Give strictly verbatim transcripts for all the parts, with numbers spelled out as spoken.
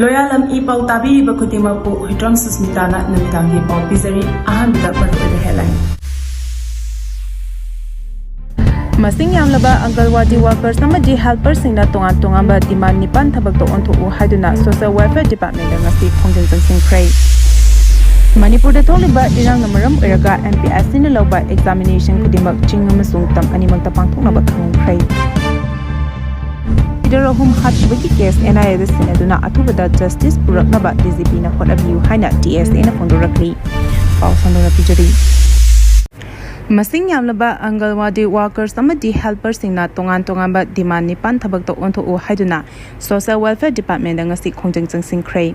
ꯂꯣꯌꯥꯂꯝ E ꯄꯥꯎ ꯇꯥꯕꯤꯔꯤꯕ ꯈꯨꯗꯤꯡꯃꯛꯄꯨ ꯍꯨꯏꯗ꯭ꯔꯣꯝ ꯁꯨꯁꯃꯤꯇꯥꯅ ꯅꯨꯃꯤꯗꯥꯡꯒꯤ ꯄꯥꯎ ꯄꯤꯖꯔꯤ꯫ ꯑꯍꯥꯟꯕꯗ ꯃꯔꯨꯑꯣꯏꯕ headline꯫ ꯃꯁꯤꯡ ꯌꯥꯝꯂꯕ ꯑꯪꯒꯜꯋꯥꯗꯤ workers ꯑꯃꯗꯤ helpersꯁꯤꯡꯅ ꯇꯣꯉꯥꯟ ꯇꯣꯉꯥꯟꯕ demand ꯅꯤꯄꯥꯟ ꯊꯕꯛꯇ ꯑꯣꯟꯊꯣꯛꯎ ꯍꯥꯏꯗꯨꯅ Social Welfare Departmentꯇ ꯉꯁꯤ ꯈꯣꯡꯖꯪ ꯆꯪꯁꯤꯟꯈ꯭ꯔꯦ꯫ ꯃꯅꯤꯄꯨꯔꯗ ꯊꯣꯛꯂꯤꯕ ꯏꯔꯥꯡꯅ ꯃꯔꯝ ꯑꯣꯏꯔꯒ MPSCꯅ ꯂꯧꯕ examination ꯈꯨꯗꯤꯡꯃꯛ ꯆꯤꯡ ꯑꯃꯁꯨꯡ ꯇꯝ ꯑꯅꯤꯃꯛꯇ ꯄꯥꯡꯊꯣꯛꯅꯕ ꯈꯪꯍꯟꯈ꯭ꯔꯦ꯫ Leader ꯑꯍꯨꯝ ꯍꯥꯠꯈꯤꯕꯒꯤ case NIAꯗ ꯁꯤꯟꯅꯗꯨꯅ ꯑꯊꯨꯕꯗ justice ꯄꯨꯔꯛꯅꯕ DGPꯅ ꯍꯣꯠꯅꯕꯤꯌꯨ ꯍꯥꯏꯅ TSAꯅ ꯐꯣꯡꯗꯣꯔꯛꯂꯤ꯫ ꯄꯥꯎ ꯁꯟꯗꯣꯛꯅ ꯄꯤꯖꯔꯤ꯫ ꯃꯁꯤꯡ ꯌꯥꯝꯂꯕ ꯑꯪꯒꯜꯋꯥꯗꯤ workers ꯑꯃꯗꯤ helpersꯁꯤꯡꯅ ꯇꯣꯉꯥꯟ ꯇꯣꯉꯥꯟꯕ demand ꯅꯤꯄꯥꯟ ꯊꯕꯛꯇ ꯑꯣꯟꯊꯣꯛꯎ ꯍꯥꯏꯗꯨꯅ Social Welfare Departmentꯇ ꯉꯁꯤ ꯈꯣꯡꯖꯪ ꯆꯪꯁꯤꯟꯈ꯭ꯔꯦ꯫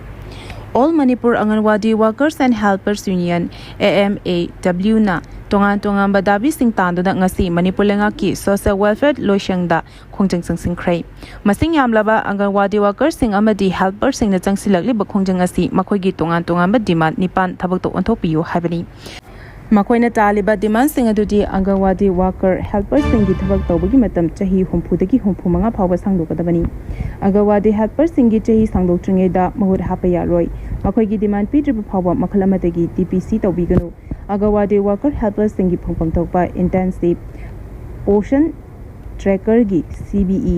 All Manipur Anganwadi Workers and Helpers Union, AMAWꯅ ꯇꯣꯉꯥꯟ ꯇꯣꯉꯥꯟꯕ ꯗꯥꯕꯤꯁꯤꯡ ꯇꯥꯟꯗꯨꯅ ꯉꯁꯤ ꯃꯅꯤꯄꯨꯔ ꯂꯩꯉꯥꯛꯀꯤ Social Welfare ꯂꯣꯏꯁꯪꯗ ꯈꯣꯡꯖꯪ ꯆꯪꯁꯤꯟꯈ꯭ꯔꯦ꯫ ꯃꯁꯤꯡ ꯌꯥꯝꯂꯕ ꯑꯪꯒꯜꯋꯥꯗꯤ workersꯁꯤꯡ ꯑꯃꯗꯤ helpersꯁꯤꯡꯅ ꯆꯪꯁꯤꯜꯂꯛꯂꯤꯕ ꯈꯣꯡꯖꯪ ꯑꯁꯤ ꯃꯈꯣꯏꯒꯤ ꯇꯣꯉꯥꯟ ꯇꯣꯉꯥꯟꯕ demand ꯅꯤꯄꯥꯟ ꯊꯕꯛꯇ ꯑꯣꯟꯊꯣꯛꯄꯤꯌꯨ ꯍꯥꯏꯕꯅꯤ꯫ ꯃꯈꯣꯏꯅ ꯇꯥꯜꯂꯤꯕ demandꯁꯤꯡ ꯑꯗꯨꯗꯤ ꯑꯪꯒꯜꯋꯥꯗꯤ worker helpersꯁꯤꯡꯒꯤ ꯊꯕꯛ ꯇꯧꯕꯒꯤ ꯃꯇꯝ ꯆꯍꯤ ꯍꯨꯝꯐꯨꯗꯒꯤ ꯍꯨꯝꯐꯨ ꯃꯉꯥ ꯐꯥꯎꯕ ꯁꯥꯡꯗꯣꯛꯀꯗꯕꯅꯤ꯫ ꯑꯪꯒꯜꯋꯥꯗꯤ helpersꯁꯤꯡꯒꯤ ꯆꯍꯤ ꯁꯥꯡꯗꯣꯛꯇ꯭ꯔꯤꯉꯩꯗ ꯃꯍꯨꯠ ꯍꯥꯞꯄ ꯌꯥꯔꯣꯏ꯫ ꯃꯈꯣꯏꯒꯤ demand ꯄꯤꯗ꯭ꯔꯤꯕ ꯐꯥꯎꯕ ꯃꯈꯜ ꯑꯃꯠꯇꯒꯤ TPC ꯇꯧꯕꯤꯒꯅꯨ꯫ ꯑꯪꯒꯜꯋꯥꯗꯤ worker helpersꯁꯤꯡꯒꯤ ꯐꯪꯐꯝ ꯊꯣꯛꯄ intensive Poshan trackerꯒꯤ CBE,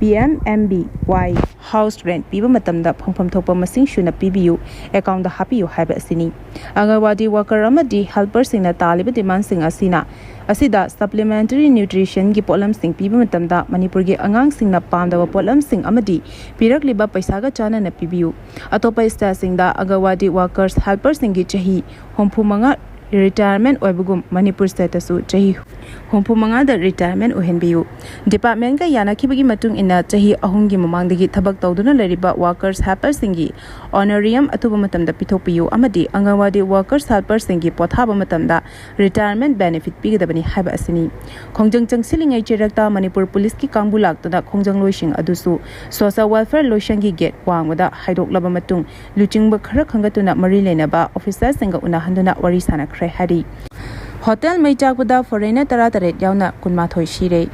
PMMBY house rent ꯄꯤꯕ ꯃꯇꯝꯗ ꯐꯪꯐꯝ ꯊꯣꯛꯄ ꯃꯁꯤꯡ ꯁꯨꯅ ꯄꯤꯕꯤꯌꯨ, accountꯗ ꯍꯥꯞꯄꯤꯌꯨ ꯍꯥꯏꯕ ꯑꯁꯤꯅꯤ꯫ ꯑꯪꯒꯜꯋꯥꯗꯤ worker ꯑꯃꯗꯤ helpersꯁꯤꯡꯅ ꯇꯥꯜꯂꯤꯕ demandꯁꯤꯡ ꯑꯁꯤꯅ, ꯑꯁꯤꯗ supplementary nutritionꯒꯤ ꯄꯣꯠꯂꯝꯁꯤꯡ ꯄꯤꯕ ꯃꯇꯝꯗ ꯃꯅꯤꯄꯨꯔꯒꯤ ꯑꯉꯥꯡꯁꯤꯡꯅ ꯄꯥꯝꯗꯕ ꯄꯣꯠꯂꯝꯁꯤꯡ ꯑꯃꯗꯤ ꯄꯤꯔꯛꯂꯤꯕ ꯄꯩꯁꯥꯒ ꯆꯥꯟꯅꯅ ꯄꯤꯕꯤꯌꯨ꯫ ꯑꯇꯣꯞꯄ stateꯁꯤꯡꯗ ꯑꯪꯒꯜꯋꯥꯗꯤ workers helpersꯁꯤꯡꯒꯤ ꯆꯍꯤ ꯍꯨꯝꯐꯨ ꯃꯉꯥ retirement ꯑꯣꯏꯕꯒꯨꯝ ꯃꯅꯤꯄꯨꯔ stateꯇꯁꯨ ꯆꯍꯤ ꯍꯨꯝꯐꯨ ꯃꯉꯥꯗ retirement ꯑꯣꯏꯍꯟꯕꯤꯌꯨ꯫ Departmentꯀ ꯌꯥꯅꯈꯤꯕꯒꯤ ꯃꯇꯨꯡ ꯏꯟꯅ ꯆꯍꯤ ꯑꯍꯨꯝꯒꯤ ꯃꯃꯥꯡꯗꯒꯤ ꯊꯕꯛ ꯇꯧꯗꯨꯅ ꯂꯩꯔꯤꯕ workers helpersꯁꯤꯡꯒꯤ honorarium ꯑꯊꯨꯕ ꯃꯇꯝꯗ ꯄꯤꯊꯣꯛꯄꯤꯌꯨ ꯑꯃꯗꯤ ꯑꯪꯒꯟꯋꯥꯗꯤ workers helpersꯁꯤꯡꯒꯤ ꯄꯣꯊꯥꯕ ꯃꯇꯝꯗ retirement benefit ꯄꯤꯒꯗꯕꯅꯤ ꯍꯥꯏꯕ ꯑꯁꯤꯅꯤ꯫ ꯈꯣꯡꯖꯪ ꯆꯪꯁꯤꯜꯂꯤꯉꯩ ꯆꯩꯔꯛꯇ ꯃꯅꯤꯄꯨꯔ ꯄꯨꯂꯤꯁꯀꯤ ꯀꯥꯡꯕꯨ ꯂꯥꯛꯇꯨꯅ ꯈꯣꯡꯖꯪꯂꯣꯏꯁꯤꯡ ꯑꯗꯨꯁꯨ Social Welfare ꯂꯣꯏꯁꯪꯒꯤ gate ꯋꯥꯡꯃꯗ ꯍꯥꯏꯗꯣꯛꯂꯕ ꯃꯇꯨꯡ ꯂꯨꯆꯤꯡꯕ ꯈꯔ ꯈꯟꯒꯠꯇꯨꯅ ꯃꯔꯤ ꯂꯩꯅꯕ officerꯁꯤꯡꯒ ꯎꯅꯍꯟꯗꯨꯅ ꯋꯥꯔꯤ ꯁꯥꯟꯅꯈ꯭ꯔꯦ ꯍꯥꯏꯔꯤ꯫ Hotel ꯃꯩ ꯆꯥꯛꯄꯗ foreigner ꯇꯔꯥꯇꯔꯦꯠ ꯌꯥꯎꯅ ꯀꯨꯟꯃꯥꯊꯣꯏ ꯁꯤꯔꯦ꯫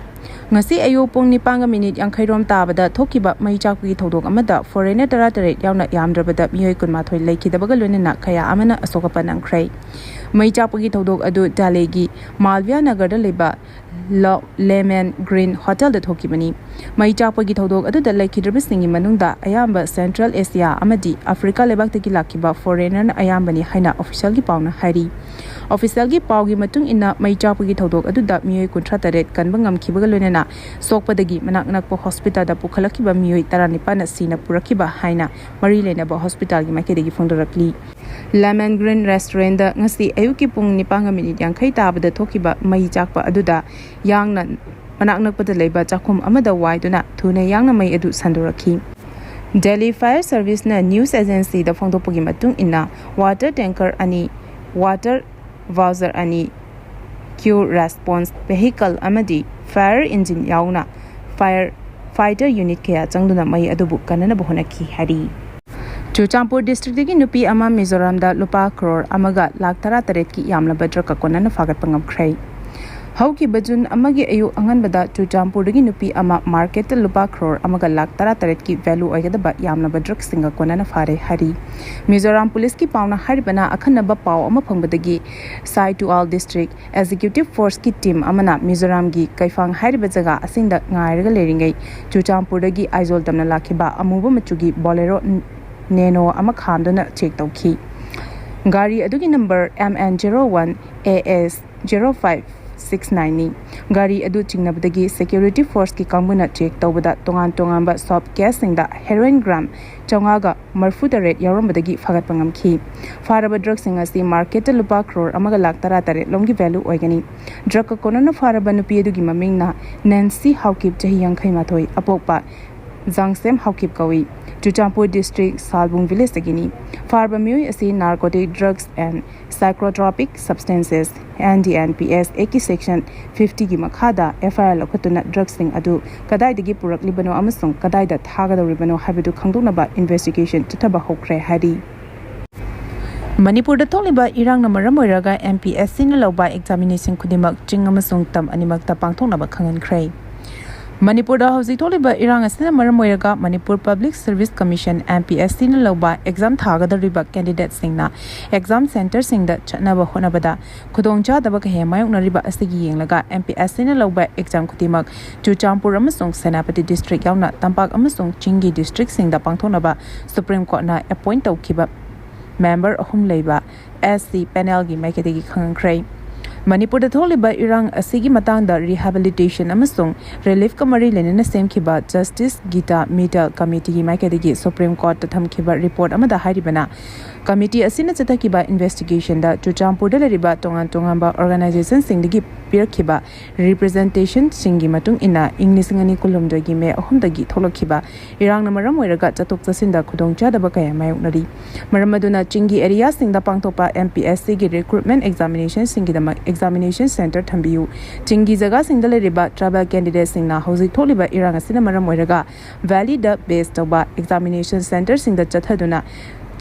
ꯉꯁꯤ ꯑꯌꯨꯛ ꯄꯨꯡ ꯅꯤꯄꯥꯟꯒ ꯃꯤꯅꯤꯠ ꯌꯥꯡꯈꯩ ꯔꯣꯝ ꯇꯥꯕꯗ ꯊꯣꯛꯈꯤꯕ ꯃꯩ ꯆꯥꯛꯄꯒꯤ ꯊꯧꯗꯣꯛ ꯑꯃꯗ ꯐꯣꯔꯦꯅꯔ ꯇꯔꯥꯇꯔꯦꯠ ꯌꯥꯎꯅ ꯌꯥꯝꯗ꯭ꯔꯕꯗ ꯃꯤꯑꯣꯏ ꯀꯨꯟꯃꯥꯊꯣꯏ ꯂꯩꯈꯤꯗꯕꯒ ꯂꯣꯏꯅꯅ ꯀꯌꯥ ꯑꯃꯅ ꯑꯁꯣꯛ ꯑꯄꯟ ꯅꯪꯈ꯭ꯔꯦ꯫ ꯃꯩ ꯆꯥꯛꯄꯒꯤ ꯊꯧꯗꯣꯛ ꯑꯗꯨ ꯗꯦꯜꯂꯤꯒꯤ ꯃꯥꯜꯕꯤꯌꯥ ꯅꯒꯔꯗ ꯂꯩꯕ ꯂ-, ꯂꯦꯃꯦꯟ ꯒ꯭ꯔꯤꯟ ꯍꯣꯇꯦꯜꯗ ꯊꯣꯛꯈꯤꯕꯅꯤ꯫ ꯃꯩ ꯆꯥꯛꯄꯒꯤ ꯊꯧꯗꯣꯛ ꯑꯗꯨꯗ ꯂꯩꯈꯤꯗ꯭ꯔꯕꯁꯤꯡꯒꯤ ꯃꯅꯨꯡꯗ ꯑꯌꯥꯝꯕ ꯁꯦꯟꯇ꯭ꯔꯦꯜ ꯑꯦꯁꯤꯌꯥ ꯑꯃꯗꯤ ꯑꯐ꯭ꯔꯤꯀꯥ ꯂꯩꯕꯥꯛꯇꯒꯤ ꯂꯥꯛꯈꯤꯕ ꯐꯣꯔꯦꯅꯔꯅ ꯑꯌꯥꯝꯕꯅꯤ ꯍꯥꯏꯅ ꯑꯣꯐꯤꯁꯤꯌꯦꯜꯒꯤ ꯄꯥꯎꯅ ꯍꯥꯏꯔꯤ꯫ ꯑꯣꯐꯤꯁꯤꯌꯦꯜꯒꯤ ꯄꯥꯎꯒꯤ ꯃꯇꯨꯡ ꯏꯟꯅ, ꯃꯩ ꯆꯥꯛꯄꯒꯤ ꯊꯧꯗꯣꯛ ꯑꯗꯨꯗ ꯃꯤꯑꯣꯏ ꯀꯨꯟꯊ꯭ꯔꯥ ꯇꯔꯦꯠ ꯀꯟꯕ ꯉꯝꯈꯤꯕꯒ ꯂꯣꯏꯅꯅ ꯁꯣꯛꯄꯗꯒꯤ ꯃꯅꯥꯛ ꯅꯛꯄ ꯍꯣꯁꯄꯤꯇꯥꯜꯗ ꯄꯨꯈꯠꯂꯛꯈꯤꯕ ꯃꯤꯑꯣꯏ ꯇꯔꯥꯅꯤꯄꯥꯟꯅ ꯁꯤꯅ ꯄꯨꯔꯛꯈꯤꯕ ꯍꯥꯏꯅ ꯃꯔꯤ ꯂꯩꯅꯕ ꯍꯣꯁꯄꯤꯇꯥꯜꯒꯤ ꯃꯥꯏꯀꯩꯗꯒꯤ ꯐꯣꯡꯗꯣꯔꯛꯂꯤ꯫ ꯂꯦꯃꯟ ꯒ꯭ꯔꯤꯟ ꯔꯦꯁꯇꯨꯔꯦꯟꯗ ꯉꯁꯤ ꯑꯌꯨꯛꯀꯤ ꯄꯨꯡ ꯅꯤꯄꯥꯟꯒ ꯃꯤꯅꯤꯠ ꯌꯥꯡꯈꯩ ꯇꯥꯕꯗ ꯊꯣꯛꯈꯤꯕ ꯃꯩ ꯆꯥꯛꯄ ꯑꯗꯨꯗ ꯌꯥꯡꯅ ꯃꯅꯥꯛ ꯅꯛꯄꯗ ꯂꯩꯕ ꯆꯥꯛꯈꯨꯝ ꯑꯃꯗ ꯋꯥꯏꯗꯨꯅ ꯊꯨꯅ ꯌꯥꯡꯅ ꯃꯩ ꯑꯗꯨ ꯁꯟꯗꯣꯔꯛꯈꯤ꯫ ꯗꯦꯜꯂꯤ ꯐꯥꯌꯔ ꯁꯔꯚꯤꯁꯅ ꯅ꯭ꯌꯨꯁ ꯑꯦꯖꯦꯟꯁꯤꯗ ꯐꯣꯡꯗꯣꯛꯄꯒꯤ ꯃꯇꯨꯡ ꯏꯟꯅ, ꯋꯥꯇꯔ ꯇꯦꯡꯀꯔ ꯑꯅꯤ, ꯋꯥꯇꯔ ꯕꯥꯎꯖꯔ ꯑꯅꯤ, ꯀ꯭ꯌꯨ ꯔꯦꯁꯄꯣꯟꯁ ꯚꯦꯍꯤꯀꯜ ꯑꯃꯗꯤ ꯐꯥꯌꯔ ꯏꯟꯖꯤꯟ ꯌꯥꯎꯅ ꯐꯥꯌꯔ ꯐꯥꯏꯇꯔ ꯌꯨꯅꯤꯠ ꯀꯌꯥ ꯆꯪꯗꯨꯅ ꯃꯩ ꯑꯗꯨꯕꯨ ꯀꯟꯅꯅꯕ ꯍꯣꯠꯅꯈꯤ ꯍꯥꯏꯔꯤ꯫ ꯆꯨꯔꯆꯥꯟꯄꯨꯔ ꯗꯤꯁꯇ꯭ꯔꯤꯛꯇꯒꯤ ꯅꯨꯄꯤ ꯑꯃ ꯃꯤꯖꯣꯔꯥꯝꯗ ꯂꯨꯄꯥ ꯀ꯭ꯔꯣꯔ ꯑꯃꯒ ꯂꯥꯈ ꯇꯔꯥꯇꯔꯦꯠꯀꯤ ꯌꯥꯝꯂꯕ ꯗ꯭ꯔꯒ ꯀꯣꯟꯅꯅ ꯐꯥꯒꯠꯄ ꯉꯝꯈ꯭ꯔꯦ꯫ ꯍꯧꯈꯤꯕ ꯖꯨꯟ ꯑꯃꯒꯤ ꯑꯌꯨꯛ ꯑꯉꯟꯕꯗ ꯆꯨꯔꯆꯥꯟꯄꯨꯔꯗꯒꯤ ꯅꯨꯄꯤ ꯑꯃ ꯃꯥꯔꯀꯦꯠꯇ ꯂꯨꯄꯥ ꯀ꯭ꯔꯣꯔ ꯑꯃꯒ ꯂꯥꯈ ꯇꯔꯥꯇꯔꯦꯠꯀꯤ ꯚꯦꯂꯨ ꯑꯣꯏꯒꯗꯕ ꯌꯥꯝꯂꯕ ꯗ꯭ꯔꯒꯁꯤꯡꯒ ꯀꯣꯟꯅꯅ ꯐꯥꯔꯦ ꯍꯥꯏꯔꯤ꯫ ꯃꯤꯖꯣꯔꯥꯝ ꯄꯨꯂꯤꯁꯀꯤ ꯄꯥꯎꯅ ꯍꯥꯏꯔꯤꯕꯅ, ꯑꯈꯟꯅꯕ ꯄꯥꯎ ꯑꯃ ꯐꯪꯕꯗꯒꯤ ꯁꯥꯏ ꯇꯨꯑꯥꯜ ꯗꯤꯁꯇ꯭ꯔꯤꯛ ꯑꯦꯛꯖꯤꯀ꯭ꯌꯨꯇꯤꯚ ꯐꯣꯔꯁꯀꯤ ꯇꯤꯝ ꯑꯃꯅ ꯃꯤꯖꯣꯔꯥꯝꯒꯤ ꯀꯩꯐꯥꯡ ꯍꯥꯏꯔꯤꯕ ꯖꯒꯥ ꯑꯁꯤꯗ ꯉꯥꯏꯔꯒ ꯂꯩꯔꯤꯉꯩ, ꯆꯨꯔꯆꯥꯟꯄꯨꯔꯗꯒꯤ ꯑꯥꯏꯖꯣꯜ ꯇꯝꯅ ꯂꯥꯛꯈꯤꯕ ꯑꯃꯨꯕ ꯃꯆꯨꯒꯤ ꯕꯣꯂꯦꯔꯣ ꯅꯦꯅꯣ ꯑꯃ ꯈꯥꯝꯗꯨꯅ ꯆꯦꯛ ꯇꯧꯈꯤ꯫ ꯒꯥꯔꯤ ꯑꯗꯨꯒꯤ number M N zero one A S zero five six nine ꯅꯤ꯫ ꯒꯥꯔꯤ ꯑꯗꯨ ꯆꯤꯡꯅꯕꯗꯒꯤ ꯁꯦꯀ꯭ꯌꯨꯔꯤꯇꯤ ꯐꯣꯔꯁꯀꯤ ꯀꯥꯡꯕꯨꯅ ꯆꯦꯛ ꯇꯧꯕꯗ ꯇꯣꯉꯥꯟ ꯇꯣꯉꯥꯟꯕ ꯁꯣꯞ ꯀꯦꯁꯁꯤꯡꯗ ꯍꯦꯔꯣꯏꯟ ꯒ꯭ꯔꯥꯝ ꯆꯥꯝꯃꯉꯥꯒ ꯃꯔꯤꯐꯨꯇꯔꯦꯠ ꯌꯥꯎꯔꯝꯕꯗꯒꯤ ꯐꯥꯒꯠꯄ ꯉꯝꯈꯤ꯫ ꯐꯥꯔꯕ ꯗ꯭ꯔꯒꯁꯤꯡ ꯑꯁꯤ ꯃꯥꯔꯀꯦꯠꯇ ꯂꯨꯄꯥ ꯀ꯭ꯔꯣꯔ ꯑꯃꯒ ꯂꯥꯈ ꯇꯔꯥꯇꯔꯦꯠ ꯂꯣꯝꯒꯤ ꯚꯦꯂꯨ ꯑꯣꯏꯒꯅꯤ꯫ ꯗ꯭ꯔꯒ ꯀꯣꯟꯅꯅ ꯐꯥꯔꯕ ꯅꯨꯄꯤ ꯑꯗꯨꯒꯤ ꯃꯃꯤꯡꯅ ꯅꯦꯟꯁꯤ ꯍꯥꯎꯀꯤꯞ, ꯆꯍꯤ ꯌꯥꯡꯈꯩ ꯃꯥꯊꯣꯏ, ꯑꯄꯣꯛꯄ ꯖꯥꯡꯁꯦꯝ ꯍꯥꯎꯀꯤꯞ ꯀꯧꯏ꯫ ꯆꯨꯔꯆꯥꯟꯄꯨꯔ ꯗꯤꯁꯇ꯭ꯔꯤꯛ ꯁꯥꯜꯕꯨꯡ ꯚꯤꯂꯦꯖꯇꯒꯤꯅꯤ꯫ ꯐꯥꯔꯕ ꯃꯤꯑꯣꯏ ꯑꯁꯤ Narcotic Drugs and Psychotropic Substances, N D N P S Act ꯀꯤ ꯁꯦꯛꯁꯟ ꯐꯤꯐꯇꯤꯒꯤ ꯃꯈꯥꯗ F I R ꯂꯧꯈꯠꯇꯨꯅ ꯗ꯭ꯔꯒꯁꯤꯡ ꯑꯗꯨ ꯀꯗꯥꯏꯗꯒꯤ ꯄꯨꯔꯛꯂꯤꯕꯅꯣ ꯑꯃꯁꯨꯡ ꯀꯗꯥꯏꯗ ꯊꯥꯒꯗꯧꯔꯤꯕꯅꯣ ꯍꯥꯏꯕꯗꯨ ꯈꯪꯗꯣꯛꯅꯕ ꯏꯟꯚꯦꯁꯇꯤꯒꯦꯁꯟ ꯆꯠꯊꯕ ꯍꯧꯈ꯭ꯔꯦ ꯍꯥꯏꯔꯤ꯫ ꯃꯅꯤꯄꯨꯔꯗ ꯊꯣꯛꯂꯤꯕ ꯏꯔꯥꯡꯅ ꯃꯔꯝ ꯑꯣꯏꯔꯒ M P S Cꯅ ꯂꯧꯕ examination ꯈꯨꯗꯤꯡꯃꯛ ꯆꯤꯡ ꯑꯃꯁꯨꯡ ꯇꯝ ꯑꯅꯤꯃꯛꯇ ꯄꯥꯡꯊꯣꯛꯅꯕ ꯈꯪꯍꯟꯈ꯭ꯔꯦ꯫ ꯃꯅꯤꯄꯨꯔꯗ ꯍꯧꯖꯤꯛ ꯊꯣꯛꯂꯤꯕ ꯏꯔꯥꯡ ꯑꯁꯤꯅ ꯃꯔꯝ ꯑꯣꯏꯔꯒ Manipur Public Service Commission, M P S Cꯅ ꯂꯧꯕ exam ꯊꯥꯒꯗꯧꯔꯤꯕ candidateꯁꯤꯡꯅ exam centreꯁꯤꯡꯗ ꯆꯠꯅꯕ ꯍꯣꯠꯅꯕꯗ ꯈꯨꯗꯣꯡꯆꯥꯗꯕ ꯀꯌꯥ ꯃꯥꯌꯣꯛꯅꯔꯤꯕ ꯑꯁꯤꯒꯤ ꯌꯦꯡꯂꯒ M P S Cꯅ ꯂꯧꯕ exam ꯈꯨꯗꯤꯡꯃꯛ ꯆꯨꯔꯆꯥꯟꯄꯨꯔ ꯑꯃꯁꯨꯡ ꯁꯦꯅꯥꯄꯇꯤ district ꯌꯥꯎꯅ ꯇꯝꯄꯥꯛ ꯑꯃꯁꯨꯡ ꯆꯤꯡꯒꯤ districtꯁꯤꯡꯗ ꯄꯥꯡꯊꯣꯛꯅꯕ Supreme Courtꯅ appoint ꯇꯧꯈꯤꯕ member ꯑꯍꯨꯝ ꯂꯩꯕ S C panelꯒꯤ ꯃꯥꯏꯀꯩꯗꯒꯤ ꯈꯪꯍꯟꯈ꯭ꯔꯦ꯫ ꯃꯅꯤꯄꯨꯔꯗ ꯊꯣꯛꯂꯤꯕ ꯏꯔꯥꯡ ꯑꯁꯤꯒꯤ ꯃꯇꯥꯡꯗ rehabilitation ꯑꯃꯁꯨꯡ reliefꯀ ꯃꯔꯤ ꯂꯩꯅꯅ ꯁꯦꯝꯈꯤꯕ Justice Gita Mittal Committeeꯒꯤ ꯃꯥꯏꯀꯩꯗꯒꯤ Supreme Courtꯇ ꯊꯝꯈꯤꯕ report ꯑꯃꯗ ꯍꯥꯏꯔꯤꯕꯅ, committee ꯑꯁꯤꯅ ꯆꯠꯊꯈꯤꯕ investigationꯗ ꯆꯨꯔꯆꯥꯟꯄꯨꯔꯗ ꯂꯩꯔꯤꯕ ꯇꯣꯉꯥꯟ ꯇꯣꯉꯥꯟꯕ organizationꯁꯤꯡꯗꯒꯤ ꯄꯤꯔꯛꯈꯤꯕ representationꯁꯤꯡꯒꯤ ꯃꯇꯨꯡ ꯏꯟꯅ, ꯏꯪ ꯂꯤꯁꯤꯡ ꯑꯅꯤ ꯀꯨꯟꯍꯨꯝꯗꯣꯏꯒꯤ May ꯑꯍꯨꯝꯗꯒꯤ ꯊꯣꯛꯂꯛꯈꯤꯕ ꯏꯔꯥꯡꯅ ꯃꯔꯝ ꯑꯣꯏꯔꯒ ꯆꯠꯊꯣꯛ ꯆꯠꯁꯤꯟꯗ ꯈꯨꯗꯣꯡꯆꯥꯗꯕ ꯀꯌꯥ ꯃꯥꯌꯣꯛꯅꯔꯤ꯫ ꯃꯔꯝ ꯑꯗꯨꯅ ꯆꯤꯡꯒꯤ areaꯁꯤꯡꯗ ꯄꯥꯡꯊꯣꯛꯄ M P S Cꯒꯤ recruitment examinationꯁꯤꯡꯒꯤꯗꯃꯛ examination centre ꯊꯝꯕꯤꯌꯨ꯫ ꯆꯤꯡꯒꯤ ꯖꯒꯥꯁꯤꯡꯗ ꯂꯩꯔꯤꯕ tribal candidateꯁꯤꯡꯅ ꯍꯧꯖꯤꯛ ꯊꯣꯛꯂꯤꯕ ꯏꯔꯥꯡ ꯑꯁꯤꯅ ꯃꯔꯝ ꯑꯣꯏꯔꯒ valleyꯗ base ꯇꯧꯕ examination centreꯁꯤꯡꯗ ꯆꯠꯊꯗꯨꯅ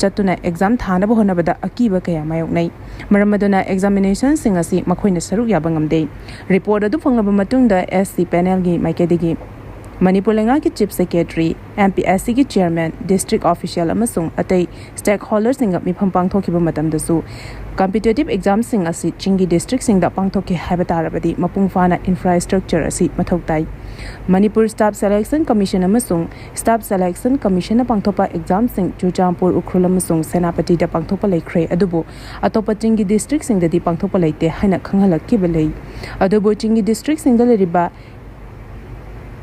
ꯆꯠꯇꯨꯅ exam ꯊꯥꯅꯕ ꯍꯣꯠꯅꯕꯗ ꯑꯀꯤꯕ ꯀꯌꯥ ꯃꯥꯌꯣꯛꯅꯩ꯫ ꯃꯔꯝ ꯑꯗꯨꯅ examinationꯁꯤꯡ ꯑꯁꯤ ꯃꯈꯣꯏꯅ ꯁꯔꯨꯛ ꯌꯥꯕ ꯉꯝꯗꯦ꯫ Report ꯑꯗꯨ ꯐꯪꯂꯕ ꯃꯇꯨꯡꯗ S C panelꯒꯤ ꯃꯥꯏꯀꯩꯗꯒꯤ ꯃꯅꯤꯄꯨꯔ ꯂꯩꯉꯥꯛꯀꯤ Chief Secretary, M P S Cꯒꯤ Chairman, district official ꯑꯃꯁꯨꯡ ꯑꯇꯩ stakeholderꯁꯤꯡꯒ ꯃꯤꯐꯝ ꯄꯥꯡꯊꯣꯛꯈꯤꯕ ꯃꯇꯝꯗꯁꯨ, competitive examꯁꯤꯡ ꯑꯁꯤ ꯆꯤꯡꯒꯤ districtꯁꯤꯡꯗ ꯄꯥꯡꯊꯣꯛꯀꯦ ꯍꯥꯏꯕ ꯇꯥꯔꯕꯗꯤ ꯃꯄꯨꯡ ꯐꯥꯅ infrastructure ꯑꯁꯤ ꯃꯊꯧ ꯇꯥꯏ꯫ ꯃꯅꯤꯄꯨꯔ Staff Selection Commission ꯑꯃꯁꯨꯡ Staff Selection Commissionꯅ ꯄꯥꯡꯊꯣꯛꯄ examꯁꯤꯡ ꯆꯨꯔꯆꯥꯟꯄꯨꯔ, ꯎꯈ꯭ꯔꯨꯜ ꯑꯃꯁꯨꯡ ꯁꯦꯅꯥꯄꯇꯤꯗ ꯄꯥꯡꯊꯣꯛꯄ ꯂꯩꯈ꯭ꯔꯦ, ꯑꯗꯨꯕꯨ ꯑꯇꯣꯞꯄ ꯆꯤꯡꯒꯤ districtꯁꯤꯡꯗꯗꯤ ꯄꯥꯡꯊꯣꯛꯄ ꯂꯩꯇꯦ ꯍꯥꯏꯅ ꯈꯪꯍꯜꯂꯛꯈꯤꯕ ꯂꯩ꯫ ꯑꯗꯨꯕꯨ ꯆꯤꯡꯒꯤ districtꯁꯤꯡꯗ ꯂꯩꯔꯤꯕ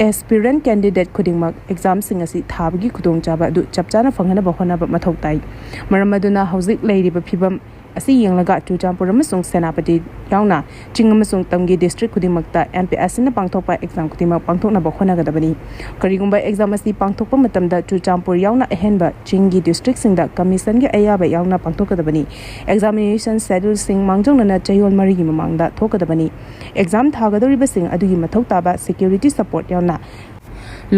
aspirant candidate ꯈꯨꯗꯤꯡꯃꯛ examꯁꯤꯡ ꯑꯁꯤ ꯊꯥꯕꯒꯤ ꯈꯨꯗꯣꯡꯆꯥꯕ ꯑꯗꯨ ꯆꯞ ꯆꯥꯅ ꯐꯪꯍꯟꯅꯕ ꯍꯣꯠꯅꯕ ꯃꯊꯧ ꯇꯥꯏ꯫ ꯃꯔꯝ ꯑꯗꯨꯅ ꯍꯧꯖꯤꯛ ꯂꯩꯔꯤꯕ ꯐꯤꯕꯝ ꯑꯁꯤ ꯌꯦꯡꯂꯒ ꯆꯨꯔꯆꯥꯟꯄꯨꯔ ꯑꯃꯁꯨꯡ ꯁꯦꯅꯥꯄꯇꯤ ꯌꯥꯎꯅ ꯆꯤꯡ ꯑꯃꯁꯨꯡ ꯇꯝꯒꯤ district ꯈꯨꯗꯤꯡꯃꯛꯇ M P S Cꯅ ꯄꯥꯡꯊꯣꯛꯄ exam ꯈꯨꯗꯤꯡꯃꯛ ꯄꯥꯡꯊꯣꯛꯅꯕ ꯍꯣꯠꯅꯒꯗꯕꯅꯤ꯫ ꯀꯔꯤꯒꯨꯝꯕ exam ꯑꯁꯤ ꯄꯥꯡꯊꯣꯛꯄ ꯃꯇꯝꯗ ꯆꯨꯔꯆꯥꯟꯄꯨꯔ ꯌꯥꯎꯅ ꯑꯍꯦꯟꯕ ꯆꯤꯡꯒꯤ districtꯁꯤꯡꯗ commissionꯒꯤ ꯑꯌꯥꯕ ꯌꯥꯎꯅ ꯄꯥꯡꯊꯣꯛꯀꯗꯕꯅꯤ꯫ Examination scheduleꯁꯤꯡ ꯃꯥꯡꯖꯧꯅꯅ ꯆꯌꯣꯜ ꯃꯔꯤꯒꯤ ꯃꯃꯥꯡꯗ ꯊꯣꯛꯀꯗꯕꯅꯤ꯫ Exam ꯊꯥꯒꯗꯧꯔꯤꯕꯁꯤꯡ ꯑꯗꯨꯒꯤ ꯃꯊꯧ ꯇꯥꯕ security support ꯌꯥꯎꯅ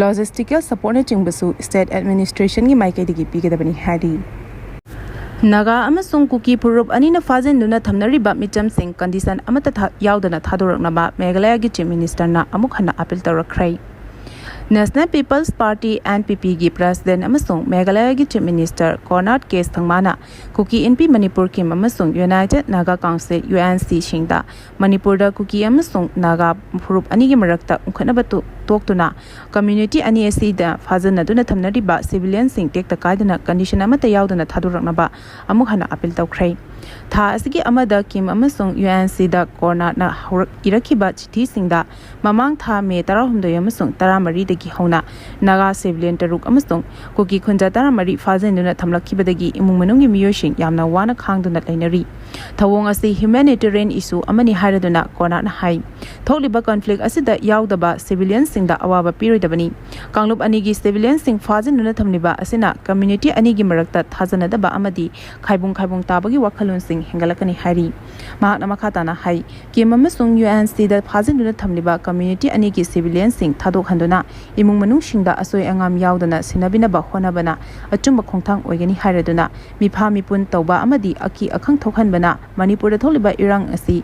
logistical supportꯅꯆꯤꯡꯕꯁꯨ state administrationꯒꯤ ꯃꯥꯏꯀꯩꯗꯒꯤ ꯄꯤꯒꯗꯕꯅꯤ ꯍꯥꯏꯔꯤ꯫ ꯅꯥꯒꯥ ꯑꯃꯁꯨꯡ ꯀꯨꯀꯤ ꯐꯨꯔꯨꯞ ꯑꯅꯤꯅ ꯐꯥꯖꯤꯟꯗꯨꯅ ꯊꯝꯅꯔꯤꯕ ꯃꯤꯆꯝꯁꯤꯡ condition ꯑꯃꯠꯇ ꯊꯥ-, ꯌꯥꯎꯗꯅ ꯊꯥꯗꯣꯔꯛꯅꯕ ꯃꯦꯘꯥꯂꯌꯒꯤ Chief Ministerꯅ ꯑꯃꯨꯛ ꯍꯟꯅ appeal ꯇꯧꯔꯛꯈ꯭ꯔꯦ꯫ National People's Party, NPPꯒꯤ President ꯑꯃꯁꯨꯡ ꯃꯦꯘꯥꯂꯌꯒꯤ Chief Minister Conrad K ꯁꯪꯃꯥꯅ ꯀꯨꯀꯤ ꯏꯟꯄꯤ ꯃꯅꯤꯄꯨꯔ ꯀꯤꯝ ꯑꯃꯁꯨꯡ United Naga Council, UNCꯁꯤꯡꯗ ꯃꯅꯤꯄꯨꯔꯗ ꯀꯨꯀꯤ ꯑꯃꯁꯨꯡ ꯅꯥꯒꯥ ꯐꯨꯔꯨꯞ ꯑꯅꯤꯒꯤ ꯃꯔꯛꯇ ꯎꯪꯈꯠꯅꯕ ꯇꯣ-, ꯇꯣꯛꯇꯨꯅ community ꯑꯅꯤ ꯑꯁꯤꯗ ꯐꯥꯖꯤꯟꯅꯗꯨꯅ ꯊꯝꯅꯔꯤꯕ civilianꯁꯤꯡ ꯇꯦꯛꯇ ꯀꯥꯏꯗꯅ condition ꯑꯃꯠꯇ ꯌꯥꯎꯗꯅ ꯊꯥꯗꯣꯔꯛꯅꯕ ꯑꯃꯨꯛ ꯍꯟꯅ appeal ꯇꯧꯈ꯭ꯔꯦ꯫ ꯊꯥ ꯑꯁꯤꯒꯤ ꯑꯃꯗ ꯀꯤꯝ ꯑꯃꯁꯨꯡ UNCꯗ ꯀꯣꯔꯅꯥꯠꯅ ꯍꯧꯔꯛ-, ꯏꯔꯛꯈꯤꯕ ꯆꯤꯊꯤꯁꯤꯡꯗ ꯃꯃꯥꯡ ꯊꯥ ꯃꯦ ꯇꯔꯥꯍꯨꯝꯗꯣꯏ ꯑꯃꯁꯨꯡ ꯇꯔꯥꯃꯔꯤꯗꯒꯤ ꯍꯧꯅ ꯅꯥꯒꯥ civilian ꯇꯔꯨꯛ ꯑꯃꯁꯨꯡ ꯀꯨꯀꯤ ꯈꯨꯟꯖꯥ ꯇꯔꯥꯃꯔꯤ ꯐꯥꯖꯤꯟꯗꯨꯅ ꯊꯝꯂꯛꯈꯤꯕꯗꯒꯤ ꯏꯃꯨꯡ ꯃꯅꯨꯡꯒꯤ ꯃꯤꯑꯣꯏꯁꯤꯡ ꯌꯥꯝꯅ ꯋꯥꯅ ꯈꯥꯡꯗꯨꯅ ꯂꯩꯅꯔꯤ꯫ ꯊꯧꯑꯣꯡ ꯑꯁꯤ humanitarian issue ꯑꯃꯅꯤ ꯍꯥꯏꯔꯗꯨꯅ ꯀꯣꯔꯅꯥꯠꯅ ꯍꯥꯏ꯫ ꯊꯣꯛꯂꯤꯕ conflict ꯑꯁꯤꯗ ꯌꯥꯎꯗꯕ civilianꯁꯤꯡꯗ ꯑꯋꯥꯕ ꯄꯤꯔꯣꯏꯗꯕꯅꯤ꯫ ꯀꯥꯡꯂꯨꯞ ꯑꯅꯤꯒꯤ civilianꯁꯤꯡ ꯐꯥꯖꯤꯟꯗꯨꯅ ꯊꯝꯂꯤꯕ ꯑꯁꯤꯅ community ꯑꯅꯤꯒꯤ ꯃꯔꯛꯇ ꯊꯥꯖꯅꯗꯕ ꯑꯃꯗꯤ ꯈꯥꯏꯕꯨꯡ ꯈꯥꯏꯕꯨꯡ ꯇꯥꯕꯒꯤ ꯋꯥꯈꯜꯂꯣꯟꯁꯤꯡ ꯍꯦꯟꯒꯠꯂꯛꯀꯅꯤ ꯍꯥꯏꯔꯤ꯫ ꯃꯍꯥꯛꯅ ꯃꯈꯥ ꯇꯥꯅ ꯍꯥꯏ, ꯀꯤꯝ ꯑꯃꯁꯨꯡ UNCꯗ ꯐꯥꯖꯤꯟꯗꯨꯅ ꯊꯝꯂꯤꯕ community ꯑꯅꯤꯒꯤ civilianꯁꯤꯡ ꯊꯥꯗꯣꯛꯍꯟꯗꯨꯅ ꯏꯃꯨꯡ ꯃꯅꯨꯡꯁꯤꯡꯗ ꯑꯁꯣꯏ ꯑꯉꯥꯝ ꯌꯥꯎꯗꯅ ꯁꯤꯟꯅꯕꯤꯅꯕ ꯍꯣꯠꯅꯕꯅ ꯑꯆꯨꯝꯕ ꯈꯣꯡꯊꯥꯡ ꯑꯣꯏꯒꯅꯤ ꯍꯥꯏꯔꯗꯨꯅ ꯃꯤꯐꯥ ꯃꯤꯄꯨꯟ ꯇꯧꯕ ꯑꯃꯗꯤ ꯑꯀꯤ ꯑꯈꯪ ꯊꯣꯛꯍꯟꯕꯅ ꯃꯅꯤꯄꯨꯔꯗ ꯊꯣꯛꯂꯤꯕ ꯏꯔꯥꯡ ꯑꯁꯤ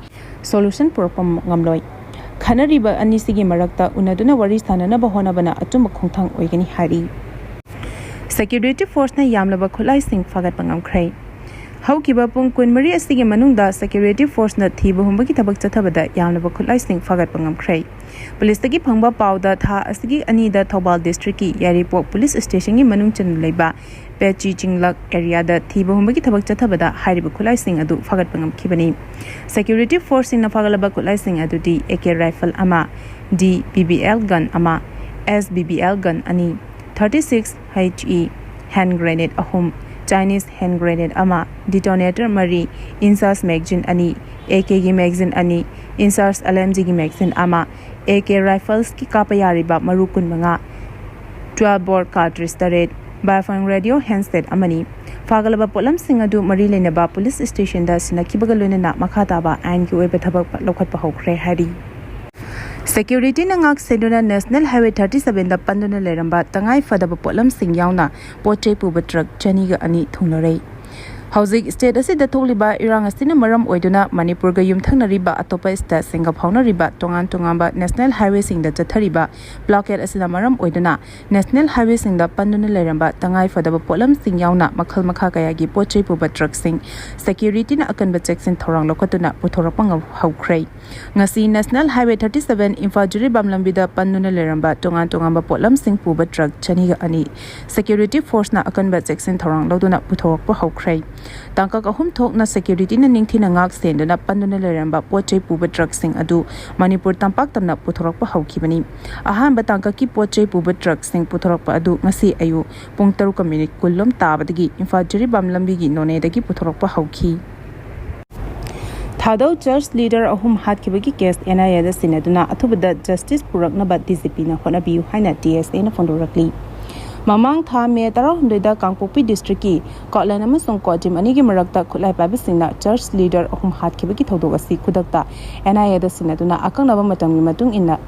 solution ꯄꯨꯔꯛꯄ ꯉꯝꯂꯣꯏ꯫ ꯈꯠꯅꯔꯤꯕ ꯑꯅꯤꯁꯤꯒꯤ ꯃꯔꯛꯇ ꯎꯅꯗꯨꯅ ꯋꯥꯔꯤ ꯁꯥꯟꯅꯅꯕ ꯍꯣꯠꯅꯕꯅ ꯑꯆꯨꯝꯕ ꯈꯣꯡꯊꯥꯡ ꯑꯣꯏꯒꯅꯤ ꯍꯥꯏꯔꯤ꯫ Security forceꯅ ꯌꯥꯝꯂꯕ ꯈꯨꯠꯂꯥꯏꯁꯤꯡ ꯐꯥꯒꯠꯄ ꯉꯝꯈ꯭ꯔꯦ꯫ ꯍꯧꯈꯤꯕ ꯄꯨꯡ ꯀꯨꯟꯃꯔꯤ ꯑꯁꯤꯒꯤ ꯃꯅꯨꯡꯗ security forceꯅ ꯊꯤꯕ ꯍꯨꯝꯕꯒꯤ ꯊꯕꯛ ꯆꯠꯊꯕꯗ ꯌꯥꯝꯂꯕ ꯈꯨꯠꯂꯥꯏꯁꯤꯡ ꯐꯥꯒꯠꯄ ꯉꯝꯈ꯭ꯔꯦ꯫ Policeꯇꯒꯤ ꯐꯪꯕ ꯄꯥꯎꯗ ꯊꯥ ꯑꯁꯤꯒꯤ ꯑꯅꯤꯗ ꯊꯧꯕꯥꯜ districtꯀꯤ ꯌꯥꯏꯔꯤꯄꯣꯛ police stationꯒꯤ ꯃꯅꯨꯡ ꯆꯟꯅ ꯂꯩꯕ ꯄꯦꯆꯤ ꯆꯤꯡꯂꯛ areaꯗ ꯊꯤꯕ ꯍꯨꯝꯕꯒꯤ ꯊꯕꯛ ꯆꯠꯊꯕꯗ ꯍꯥꯏꯔꯤꯕ ꯈꯨꯠꯂꯥꯏꯁꯤꯡ ꯑꯗꯨ ꯐꯥꯒꯠꯄ ꯉꯝꯈꯤꯕꯅꯤ꯫ Security forceꯁꯤꯡꯅ ꯐꯥꯒꯠꯂꯕ ꯈꯨꯠꯂꯥꯏꯁꯤꯡ ꯑꯗꯨꯗꯤ AK rifle ꯑꯃ, DBBL gun ꯑꯃ, SBBL gun ꯑꯅꯤ, thirty six HE hand grenade ꯑꯍꯨꯝ, Chinese hand grenade ꯑꯃ, detonator ꯃꯔꯤ, INSAS magazine ꯑꯅꯤ, AKꯒꯤ magazine ꯑꯅꯤ, INSAS LMGꯒꯤ magazine ꯑꯃ, AK riflesꯀꯤ ꯀꯥꯞꯄ ꯌꯥꯔꯤꯕ ꯃꯔꯨ ꯀꯨꯟꯃꯉꯥ, twelve bore cartridge ꯇꯔꯦꯠ, Baofeng radio handset ꯑꯃꯅꯤ꯫ ꯐꯥꯒꯠꯂꯕ ꯄꯣꯠꯂꯝꯁꯤꯡ ꯑꯗꯨ ꯃꯔꯤ ꯂꯩꯅꯕ police stationꯗ ꯁꯤꯟꯅꯈꯤꯕꯒ ꯂꯣꯏꯅꯅ ꯃꯈꯥ ꯇꯥꯕ ꯑꯥꯏꯟꯒꯤ ꯑꯣꯏꯕ ꯊꯕꯛ ꯂꯧꯈꯠꯄ ꯍꯧꯈ꯭ꯔꯦ ꯍꯥꯏꯔꯤ꯫ Securityꯅ ꯉꯥꯛ ꯁꯦꯟꯗꯨꯅ National Highway thirty sevenꯗ ꯄꯟꯗꯨꯅ ꯂꯩꯔꯝꯕ ꯇꯉꯥꯏ ꯐꯗꯕ ꯄꯣꯠꯂꯝꯁꯤꯡ ꯌꯥꯎꯅ ꯄꯣꯠ ꯆꯩ ꯄꯨꯕ truck ꯆꯅꯤꯒ ꯑꯅꯤ ꯊꯨꯡꯂꯔꯦ꯫ ꯍꯧꯖꯤꯛ state ꯑꯁꯤꯗ ꯊꯣꯛꯂꯤꯕ ꯏꯔꯥꯡ ꯑꯁꯤꯅ ꯃꯔꯝ ꯑꯣꯏꯗꯨꯅ ꯃꯅꯤꯄꯨꯔꯒ ꯌꯨꯝꯊꯪꯅꯔꯤꯕ ꯑꯇꯣꯞꯄ stateꯁꯤꯡꯒ ꯐꯥꯎꯅꯔꯤꯕ ꯇꯣꯉꯥꯟ ꯇꯣꯉꯥꯟꯕ national highwayꯁꯤꯡꯗ ꯆꯠꯊꯔꯤꯕ blockade ꯑꯁꯤꯅ ꯃꯔꯝ ꯑꯣꯏꯗꯨꯅ national highwayꯁꯤꯡꯗ ꯄꯟꯗꯨꯅ ꯂꯩꯔꯝꯕ ꯇꯉꯥꯏ ꯐꯗꯕ ꯄꯣꯠꯂꯝꯁꯤꯡ ꯌꯥꯎꯅ ꯃꯈꯜ ꯃꯈꯥ ꯀꯌꯥꯒꯤ ꯄꯣꯠ ꯆꯩ ꯄꯨꯕ truckꯁꯤꯡ securityꯅ ꯑꯀꯟꯕ ꯆꯦꯛꯁꯤꯟ ꯊꯧꯔꯥꯡ ꯂꯧꯈꯠꯇꯨꯅ ꯄꯨꯊꯣꯔꯛꯄ ꯉꯝ-, ꯍꯧꯈ꯭ꯔꯦ꯫ ꯉꯁꯤ National Highway thirty seven Imphal Jiribam ꯂꯝꯕꯤꯗ ꯄꯟꯗꯨꯅ ꯂꯩꯔꯝꯕ ꯇꯣꯉꯥꯟ ꯇꯣꯉꯥꯟꯕ ꯄꯣꯠꯂꯝꯁꯤꯡ ꯄꯨꯕ truck ꯆꯅꯤꯒ ꯑꯅꯤ security forceꯅ ꯑꯀꯟꯕ ꯆꯦꯛꯁꯤꯟ ꯊꯧꯔꯥꯡ ꯂꯧꯗꯨꯅ ꯄꯨꯊꯣꯔꯛꯄ ꯍꯧꯈ꯭ꯔꯦ꯫ ꯇꯥꯡꯀꯛ ꯑꯍꯨꯝ ꯊꯣꯛꯅ securityꯅ ꯅꯤꯡꯊꯤꯅ ꯉꯥꯛ ꯁꯦꯟꯗꯨꯅ ꯄꯟꯗꯨꯅ ꯂꯩꯔꯝꯕ ꯄꯣꯠ ꯆꯩ ꯄꯨꯕ truckꯁꯤꯡ ꯑꯗꯨ ꯃꯅꯤꯄꯨꯔ ꯇꯝꯄꯥꯛ ꯇꯝꯅ ꯄꯨꯊꯣꯔꯛꯄ ꯍꯧꯈꯤꯕꯅꯤ꯫ ꯑꯍꯥꯟꯕ ꯇꯥꯡꯀꯛꯀꯤ ꯄꯣꯠ ꯆꯩ ꯄꯨꯕ truckꯁꯤꯡ ꯄꯨꯊꯣꯔꯛꯄ ꯑꯗꯨ ꯉꯁꯤ ꯑꯌꯨꯛ ꯄꯨꯡ ꯇꯔꯨꯛꯀ minute ꯀꯨꯟ ꯂꯣꯝ ꯇꯥꯕꯗꯒꯤ ꯏꯝꯐꯥꯜ ꯖꯤꯔꯤꯕꯥꯝ ꯂꯝꯕꯤꯒꯤ ꯅꯣꯅꯦꯗꯒꯤ ꯄꯨꯊꯣꯔꯛꯄ ꯍꯧꯈꯤ꯫ ꯊꯥꯗꯧ church leader ꯑꯍꯨꯝ ꯍꯥꯠꯈꯤꯕꯒꯤ case NIAꯗ ꯁꯤꯟꯅꯗꯨꯅ ꯑꯊꯨꯕꯗ justice ꯄꯨꯔꯛꯅꯕ DGPꯅ ꯍꯣꯠꯅꯕꯤꯌꯨ ꯍꯥꯏꯅ TSAꯅ ꯐꯣꯡꯗꯣꯔꯛꯂꯤ꯫ ꯃꯃꯥꯡ ꯊꯥ ꯃꯦ ꯇꯔꯥꯍꯨꯝꯗꯣꯏꯗ ꯀꯥꯡꯄꯣꯛꯄꯤ districtꯀꯤ ꯀꯣꯠꯂꯦꯟ ꯑꯃꯁꯨꯡ ꯀꯣꯖꯤꯝ ꯑꯅꯤꯒꯤ ꯃꯔꯛꯇ ꯈꯨꯠꯂꯥꯏ ꯄꯥꯏꯕꯁꯤꯡꯅ church leader ꯑꯍꯨꯝ ꯍꯥꯠꯈꯤꯕꯒꯤ ꯊꯧꯗꯣꯛ ꯑꯁꯤ ꯈꯨꯗꯛꯇ NIAꯗ ꯁꯤꯟꯅꯗꯨꯅ ꯑꯀꯛꯅꯕ ꯃꯇꯝꯒꯤ ꯃꯇꯨꯡ ꯏꯟꯅ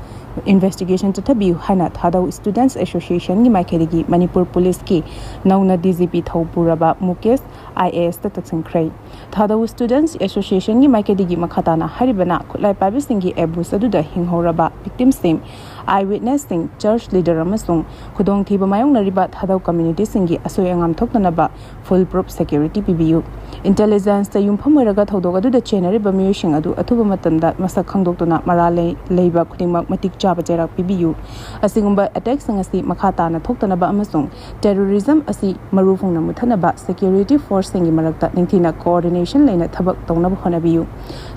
investigation ꯆꯠꯊꯕꯤꯌꯨ ꯍꯥꯏꯅ ꯊꯥꯗꯧ Students Associationꯒꯤ ꯃꯥꯏꯀꯩꯗꯒꯤ ꯃꯅꯤꯄꯨꯔ ꯄꯨꯂꯤꯁꯀꯤ ꯅꯧꯅ DGP ꯊꯧ ꯄꯨꯔꯕ ꯃꯨꯀꯦꯁ IASꯇ ꯇꯛꯁꯤꯟꯈ꯭ꯔꯦ꯫ ꯊꯥꯗꯧ Students Associationꯒꯤ ꯃꯥꯏꯀꯩꯗꯒꯤ ꯃꯈꯥ ꯇꯥꯅ ꯍꯥꯏꯔꯤꯕꯅ ꯈꯨꯠꯂꯥꯏ ꯄꯥꯏꯕꯁꯤꯡꯒꯤ ambush ꯑꯗꯨꯗ ꯍꯤꯡꯍꯧꯔꯕ victimꯁꯤꯡ, eyewitnessꯁꯤꯡ, church leader ꯑꯃꯁꯨꯡ ꯈꯨꯗꯣꯡꯊꯤꯕ ꯃꯥꯌꯣꯛꯅꯔꯤꯕ ꯊꯥꯗꯧ communityꯁꯤꯡꯒꯤ ꯑꯁꯣꯏ ꯑꯉꯥꯝ ꯊꯣꯛꯇꯅꯕ full proof security ꯄꯤꯕꯤꯌꯨ꯫ Intelligenceꯇ ꯌꯨꯝꯐꯝ ꯑꯣꯏꯔꯒ ꯊꯧꯗꯣꯛ ꯑꯗꯨꯗ ꯆꯦꯟꯅꯔꯤꯕ ꯃꯤꯑꯣꯏꯁꯤꯡ ꯑꯗꯨ ꯑꯊꯨꯕ ꯃꯇꯝꯗ ꯃꯁꯛ ꯈꯪꯗꯣꯛꯇꯨꯅ ꯃꯔꯥꯜ ꯂꯩ-, ꯂꯩꯕ ꯈꯨꯗꯤꯡꯃꯛ ꯃꯇꯤꯛ ꯆꯥꯕ ꯆꯩꯔꯥꯛ ꯄꯤꯕꯤꯌꯨ꯫ ꯑꯁꯤꯒꯨꯝꯕ attackꯁꯤꯡ ꯑꯁꯤ ꯃꯈꯥ ꯇꯥꯅ ꯊꯣꯛꯇꯅꯕ ꯑꯃꯁꯨꯡ terrorism ꯑꯁꯤ ꯃꯔꯨ ꯐꯪꯅ ꯃꯨꯊꯠꯅꯕ security forceꯁꯤꯡꯒꯤ ꯃꯔꯛꯇ ꯅꯤꯡꯊꯤꯅ coordination ꯂꯩꯅ ꯊꯕꯛ ꯇꯧꯅꯕ ꯍꯣꯠꯅꯕꯤꯌꯨ꯫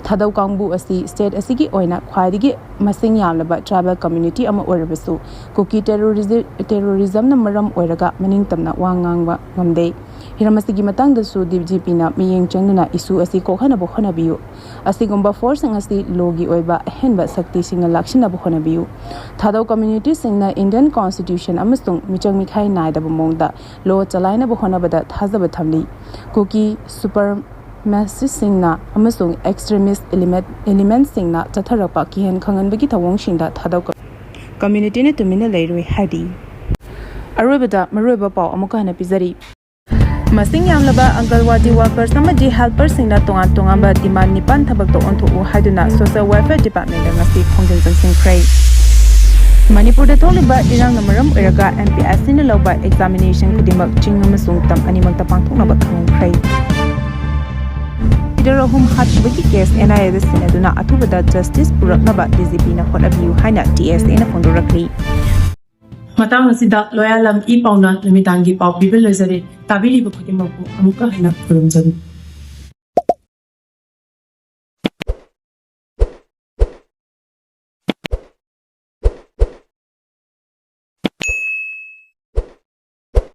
ꯊꯥꯗꯧ ꯀꯥꯡꯕꯨ ꯑꯁꯤ state ꯑꯁꯤꯒꯤ ꯑꯣꯏꯅ ꯈ꯭ꯋꯥꯏꯗꯒꯤ ꯃꯁꯤꯡ ꯌꯥꯝꯂꯕ tribal community ꯑꯃ ꯑꯣꯏꯔꯕꯁꯨ, ꯀꯨꯀꯤ terrorism, terrorismꯅ ꯃꯔꯝ ꯑꯣꯏꯔꯒ ꯃꯅꯤꯡ ꯇꯝꯅ ꯋꯥ ꯉꯥꯡꯕ ꯉꯝꯗꯦ꯫ ꯍꯤꯔꯝ ꯑꯁꯤꯒꯤ ꯃꯇꯥꯡꯗꯁꯨ DGPꯅ ꯃꯤꯠꯌꯦꯡ ꯆꯪꯗꯨꯅ issue ꯑꯁꯤ ꯀꯣꯛꯍꯟꯅꯕ ꯍꯣꯠꯅꯕꯤꯌꯨ꯫ ꯑꯁꯤꯒꯨꯝꯕ forceꯁꯤꯡ ꯑꯁꯤ lawꯒꯤ ꯑꯣꯏꯕ ꯑꯍꯦꯟꯕ ꯁꯛꯇꯤꯁꯤꯡꯅ ꯂꯥꯛꯁꯤꯟꯅꯕ ꯍꯣꯠꯅꯕꯤꯌꯨ꯫ ꯊꯥꯗꯧ communityꯁꯤꯡꯅ Indian Constitution ꯑꯃꯁꯨꯡ ꯃꯤꯆꯪ ꯃꯤꯈꯥꯏ ꯅꯥꯏꯗꯕ ꯃꯑꯣꯡꯗ law ꯆꯂꯥꯏꯅꯕ ꯍꯣꯠꯅꯕꯗ ꯊꯥꯖꯕ ꯊꯝꯂꯤ꯫ ꯀꯨꯀꯤ supremacistꯁꯤꯡꯅ ꯑꯃꯁꯨꯡ extremist element, elementꯁꯤꯡꯅ ꯆꯠꯊꯔꯛꯄ ꯀꯤꯍꯟ ꯈꯪꯍꯟꯕꯒꯤ ꯊꯧꯑꯣꯡꯁꯤꯡꯗ ꯊꯥꯗꯧ communityꯅ ꯇꯨꯃꯤꯟꯅ ꯂꯩꯔꯣꯏ ꯍꯥꯏꯔꯤ꯫ ꯑꯔꯣꯏꯕꯗ ꯃꯔꯨꯑꯣꯏꯕ ꯄꯥꯎ ꯑꯃꯨꯛꯀ ꯍꯟꯅ ꯄꯤꯖꯔꯤ꯫ ꯃꯁꯤꯡ ꯌꯥꯝꯂꯕ ꯑꯪꯒꯜꯋꯥꯗꯤ ꯋꯥꯀꯔꯁ ꯑꯃꯗꯤ ꯍꯦꯜꯄꯔꯁꯤꯡꯅ ꯇꯣꯉꯥꯟ ꯇꯣꯉꯥꯟꯕ ꯗꯤꯃꯥꯟ ꯅꯤꯄꯥꯟ ꯊꯕꯛꯇ ꯑꯣꯟꯊꯣꯛꯎ ꯍꯥꯏꯗꯨꯅ ꯁꯣꯁꯤꯌꯦꯜ ꯋꯦꯜꯐꯤꯌꯔ ꯗꯤꯄꯥꯔꯠꯃꯦꯟꯗ ꯉꯁꯤ ꯈꯣꯡꯖꯪ ꯆꯪꯁꯤꯟꯈ꯭ꯔꯦ꯫ ꯃꯅꯤꯄꯨꯔꯗ ꯊꯣꯛꯂꯤꯕ ꯏꯔꯥꯡꯅ ꯃꯔꯝ ꯑꯣꯏꯔꯒ ꯑꯦꯝ ꯄꯤ ꯑꯦꯁ ꯁꯤꯅ ꯂꯧꯕ ꯑꯦꯛꯖꯥꯃꯤꯅꯦꯁꯟ ꯈꯨꯗꯤꯡꯃꯛ ꯆꯤꯡ ꯑꯃꯁꯨꯡ ꯇꯝ ꯑꯅꯤꯃꯛꯇ ꯄꯥꯡꯊꯣꯛꯅꯕ ꯈꯪꯍꯟꯈ꯭ꯔꯦ꯫ ꯂꯤꯗꯔ ꯑꯍꯨꯝ ꯍꯥꯠꯈꯤꯕꯒꯤ ꯀꯦꯁ ꯑꯦꯟ ꯑꯥꯏ ꯑꯦꯗ ꯁꯤꯟꯅꯗꯨꯅ ꯑꯊꯨꯕꯗ ꯖꯁꯇꯤꯁ ꯄꯨꯔꯛꯅꯕ ꯗꯤ ꯖꯤ ꯄꯤꯅ ꯍꯣꯠꯅꯕꯤꯌꯨ ꯍꯥꯏꯅ ꯇꯤ ꯑꯦꯁ ꯑꯦꯅ ꯐꯣꯡꯗꯣꯔꯛꯂꯤ꯫ ꯃꯇꯥꯡ ꯑꯁꯤꯗ ꯂꯣꯌꯥꯂꯝ ꯏ ꯄꯥꯎꯅ ꯅꯨꯃꯤꯗꯥꯡꯒꯤ ꯄꯥꯎ ꯄꯤꯕ ꯂꯣꯏꯖꯔꯦ꯫ ꯇꯥꯕꯤꯔꯤꯕ ꯈꯨꯗꯤꯡꯃꯛꯄꯨ ꯑꯃꯨꯛꯀ ꯍꯟꯅ ꯈꯨꯔꯨꯝꯖꯔꯤ꯫